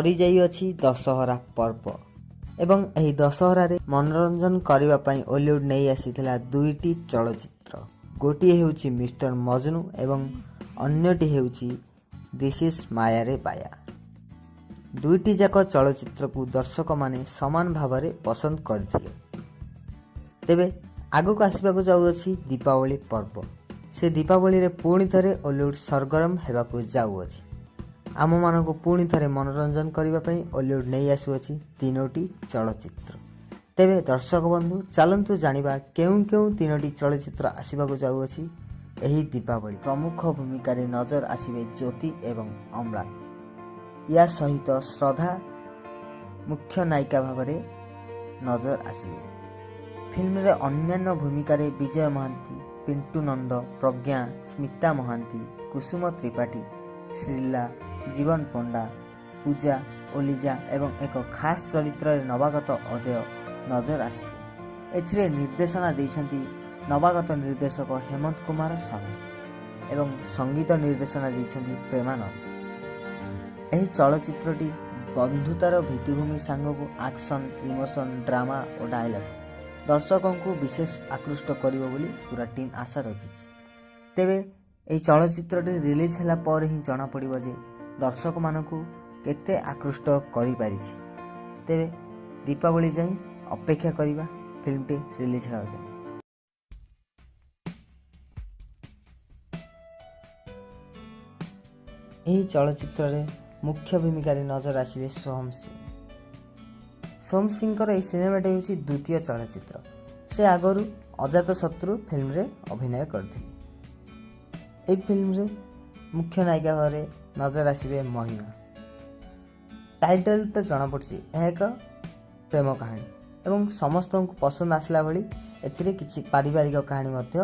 ସରିଯାଇଅଛି ଦଶହରା ପର୍ବ ଏବଂ ଏହି ଦଶହରାରେ ମନୋରଞ୍ଜନ କରିବା ପାଇଁ ଓଲିଉଡ଼ ନେଇ ଆସିଥିଲା ଦୁଇଟି ଚଳଚ୍ଚିତ୍ର। ଗୋଟିଏ ହେଉଛି ମିଷ୍ଟର ମଜନୁ ଏବଂ ଅନ୍ୟଟି ହେଉଛି this is ମାୟାରେ ବାୟା। ଦୁଇଟି ଯାକ ଚଳଚ୍ଚିତ୍ରକୁ ଦର୍ଶକମାନେ ସମାନ ଭାବରେ ପସନ୍ଦ କରିଥିଲେ। ତେବେ ଆଗକୁ ଆସିବାକୁ ଯାଉଅଛି ଦୀପାବଳି ପର୍ବ। ସେ ଦୀପାବଳିରେ ପୁଣି ଥରେ ଓଲିଉଡ଼ ସରଗରମ ହେବାକୁ ଯାଉଅଛି। ଆମମାନଙ୍କୁ ପୁଣି ଥରେ ମନୋରଞ୍ଜନ କରିବା ପାଇଁ ଓଲିଉଡ଼ ନେଇ ଆସୁଅଛି ତିନୋଟି ଚଳଚ୍ଚିତ୍ର। ତେବେ ଦର୍ଶକ ବନ୍ଧୁ, ଚାଲନ୍ତୁ ଜାଣିବା କେଉଁ କେଉଁ ତିନୋଟି ଚଳଚ୍ଚିତ୍ର ଆସିବାକୁ ଯାଉଅଛି ଏହି ଦୀପାବଳି। ପ୍ରମୁଖ ଭୂମିକାରେ ନଜର ଆସିବେ ଜ୍ୟୋତି ଏବଂ ଅମ୍ଳାନ। ୟା ସହିତ ଶ୍ରଦ୍ଧା ମୁଖ୍ୟ ନାୟିକା ଭାବରେ ନଜର ଆସିବେ। ଫିଲ୍ମରେ ଅନ୍ୟାନ୍ୟ ଭୂମିକାରେ ବିଜୟ ମହାନ୍ତି, ପିଣ୍ଟୁ ନନ୍ଦ, ପ୍ରଜ୍ଞା, ସ୍ମିତା ମହାନ୍ତି, କୁସୁମ ତ୍ରିପାଠୀ, ଶ୍ରୀଲା, ଜୀବନ ପଣ୍ଡା, ପୂଜା ଓ ଲିଜା ଏବଂ ଏକ ଖାସ୍ ଚରିତ୍ରରେ ନବାଗତ ଅଜୟ ନଜର ଆସିବେ। ଏଥିରେ ନିର୍ଦ୍ଦେଶନା ଦେଇଛନ୍ତି ନବାଗତ ନିର୍ଦ୍ଦେଶକ ହେମନ୍ତ କୁମାର ସାହୁ ଏବଂ ସଙ୍ଗୀତ ନିର୍ଦ୍ଦେଶନା ଦେଇଛନ୍ତି ପ୍ରେମାନନ୍ଦ। ଏହି ଚଳଚ୍ଚିତ୍ରଟି ବନ୍ଧୁତାର ଭିତ୍ତିଭୂମି ସାଙ୍ଗକୁ ଆକ୍ସନ୍, ଇମୋସନ୍, ଡ୍ରାମା ଓ ଡାଇଲଗ୍ ଦର୍ଶକଙ୍କୁ ବିଶେଷ ଆକୃଷ୍ଟ କରିବ ବୋଲି ପୁରା ଟିମ୍ ଆଶା ରଖିଛି। ତେବେ ଏହି ଚଳଚ୍ଚିତ୍ରଟି ରିଲିଜ୍ ହେଲା ପରେ ହିଁ ଜଣାପଡ଼ିବ ଯେ ଦର୍ଶକମାନଙ୍କୁ କେତେ ଆକୃଷ୍ଟ କରିପାରିଛି। ତେବେ ଦୀପାବଳି ଯାଏଁ ଅପେକ୍ଷା କରିବା, ଫିଲ୍ମଟି ରିଲିଜ୍ ହେବା ଯାଏଁ। ଏହି ଚଳଚ୍ଚିତ୍ରରେ ମୁଖ୍ୟ ଭୂମିକାରେ ନଜର ଆସିବେ ସୋହମ ସିଂ। ସୋହମ ସିଂଙ୍କର ଏହି ସିନେମାଟି ହେଉଛି ଦ୍ୱିତୀୟ ଚଳଚ୍ଚିତ୍ର। ସେ ଆଗରୁ ଅଜାତ ଶତ୍ରୁ ଫିଲ୍ମରେ ଅଭିନୟ କରିଥିଲେ। ଏହି ଫିଲ୍ମରେ ମୁଖ୍ୟ ନାୟିକା ଭାବରେ ନଜର ଆସିବେ ମହିମା। ଟାଇଟଲ୍ ତ ଜଣାପଡ଼ୁଛି, ଏହା ଏକ ପ୍ରେମ କାହାଣୀ ଏବଂ ସମସ୍ତଙ୍କୁ ପସନ୍ଦ ଆସିଲା ଭଳି ଏଥିରେ କିଛି ପାରିବାରିକ କାହାଣୀ ମଧ୍ୟ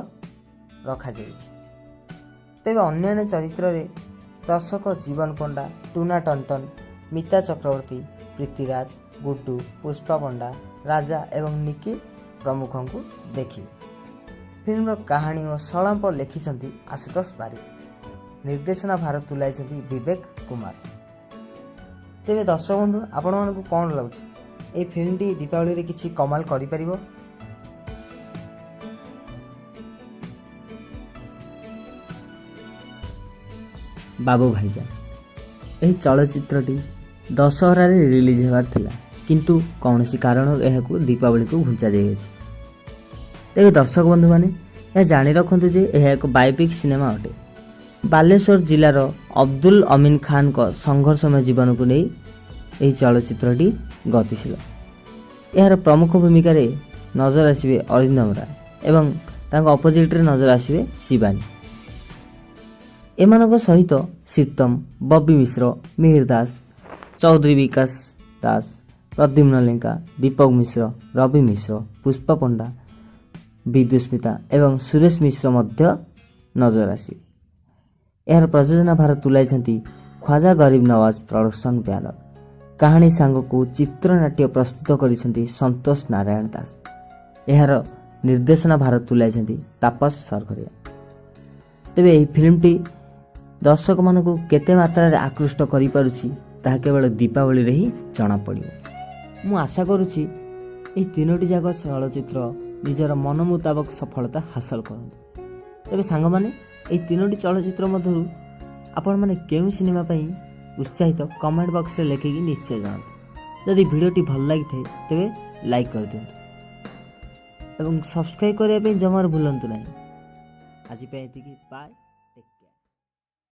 ରଖାଯାଇଛି। ତେବେ ଅନ୍ୟାନ୍ୟ ଚରିତ୍ରରେ ଦର୍ଶକ ଜୀବନ ପଣ୍ଡା, ଟୁନା ଟନଟନ, ମିତା ଚକ୍ରବର୍ତ୍ତୀ, ପ୍ରୀତିରାଜ, ଗୁଡ୍ଡୁ, ପୁଷ୍ପା ପଣ୍ଡା, ରାଜା ଏବଂ ନିକି ପ୍ରମୁଖଙ୍କୁ ଦେଖିବେ। ଫିଲ୍ମର କାହାଣୀ ଓ ସଂଳାପ ଲେଖିଛନ୍ତି ଆଶୁତୋଷ ବାରିକ। ନିର୍ଦ୍ଦେଶନା ଭାର ତୁଲାଇଛନ୍ତି ବିବେକ କୁମାର। ତେବେ ଦର୍ଶକ ବନ୍ଧୁ, ଆପଣମାନଙ୍କୁ କ'ଣ ଲାଗୁଛି, ଏହି ଫିଲ୍ମଟି ଦୀପାବଳିରେ କିଛି କମାଲ କରିପାରିବ? ବାବୁ ଭାଇଜାନ। ଏହି ଚଳଚ୍ଚିତ୍ରଟି ଦଶହରାରେ ରିଲିଜ୍ ହେବାର ଥିଲା, କିନ୍ତୁ କୌଣସି କାରଣରୁ ଏହାକୁ ଦୀପାବଳିକୁ ଘୁଞ୍ଚା ଦିଆଯାଇଛି। ତେବେ ଦର୍ଶକ ବନ୍ଧୁମାନେ, ଏହା ଜାଣି ରଖନ୍ତୁ ଯେ ଏହା ଏକ ବାୟୋପିକ୍ ସିନେମା ଅଟେ। ବାଲେଶ୍ୱର ଜିଲ୍ଲାର ଅବଦୁଲ ଅମିନ ଖାନଙ୍କ ସଂଘର୍ଷମୟ ଜୀବନକୁ ନେଇ ଏହି ଚଳଚ୍ଚିତ୍ରଟି ଗତିଶୀଳ। ଏହାର ପ୍ରମୁଖ ଭୂମିକାରେ ନଜର ଆସିବେ ଅରିନ୍ଦମ ରାୟ ଏବଂ ତାଙ୍କ ଅପୋଜିଟ୍ରେ ନଜର ଆସିବେ ଶିବାନୀ। ଏମାନଙ୍କ ସହିତ ଶ୍ରୀତମ, ବବି ମିଶ୍ର, ମିହିର ଦାସ, ଚୌଧୁରୀ ବିକାଶ ଦାସ, ପ୍ରଦ୍ୟୁମ୍ନ ଲେଙ୍କା, ଦୀପକ ମିଶ୍ର, ରବି ମିଶ୍ର, ପୁଷ୍ପା ପଣ୍ଡା, ବିଦୁସ୍ମିତା ଏବଂ ସୁରେଶ ମିଶ୍ର ମଧ୍ୟ ନଜର ଆସିବେ। ଏହାର ପ୍ରଯୋଜନା ଭାର ତୁଲାଇଛନ୍ତି ଖ୍ୱାଜା ଗରିବ ନୱାଜ ପ୍ରଡକ୍ସନ୍ ବ୍ୟାନର। କାହାଣୀ ସାଙ୍ଗକୁ ଚିତ୍ରନାଟ୍ୟ ପ୍ରସ୍ତୁତ କରିଛନ୍ତି ସନ୍ତୋଷ ନାରାୟଣ ଦାସ। ଏହାର ନିର୍ଦ୍ଦେଶନା ଭାର ତୁଲାଇଛନ୍ତି ତାପସ ସରଘରିଆ। ତେବେ ଏହି ଫିଲ୍ମଟି ଦର୍ଶକମାନଙ୍କୁ କେତେ ମାତ୍ରାରେ ଆକୃଷ୍ଟ କରିପାରୁଛି, ତାହା କେବଳ ଦୀପାବଳିରେ ହିଁ ଜଣାପଡ଼ିବ। ମୁଁ ଆଶା କରୁଛି ଏହି ତିନୋଟି ଯାକ ଚଳଚ୍ଚିତ୍ର ନିଜର ମନ ମୁତାବକ ସଫଳତା ହାସଲ କରନ୍ତୁ। ତେବେ ସାଙ୍ଗମାନେ, ଏହି ତିନୋଟି ଚଳଚ୍ଚିତ୍ର ମଧ୍ୟରୁ ଆପଣମାନେ କେଉଁ ସିନେମା ପାଇଁ ଉତ୍ସାହିତ, କମେଣ୍ଟ ବକ୍ସରେ ଲେଖିକି ନିଶ୍ଚୟ ଜଣାନ୍ତୁ। ଯଦି ଭିଡ଼ିଓଟି ଭଲ ଲାଗିଥାଏ, ତେବେ ଲାଇକ୍ କରିଦିଅନ୍ତୁ ଏବଂ ସବସ୍କ୍ରାଇବ୍ କରିବା ପାଇଁ ଜମାରୁ ଭୁଲନ୍ତୁ ନାହିଁ। ଆଜି ପାଇଁ ଏତିକି, ବାଏ।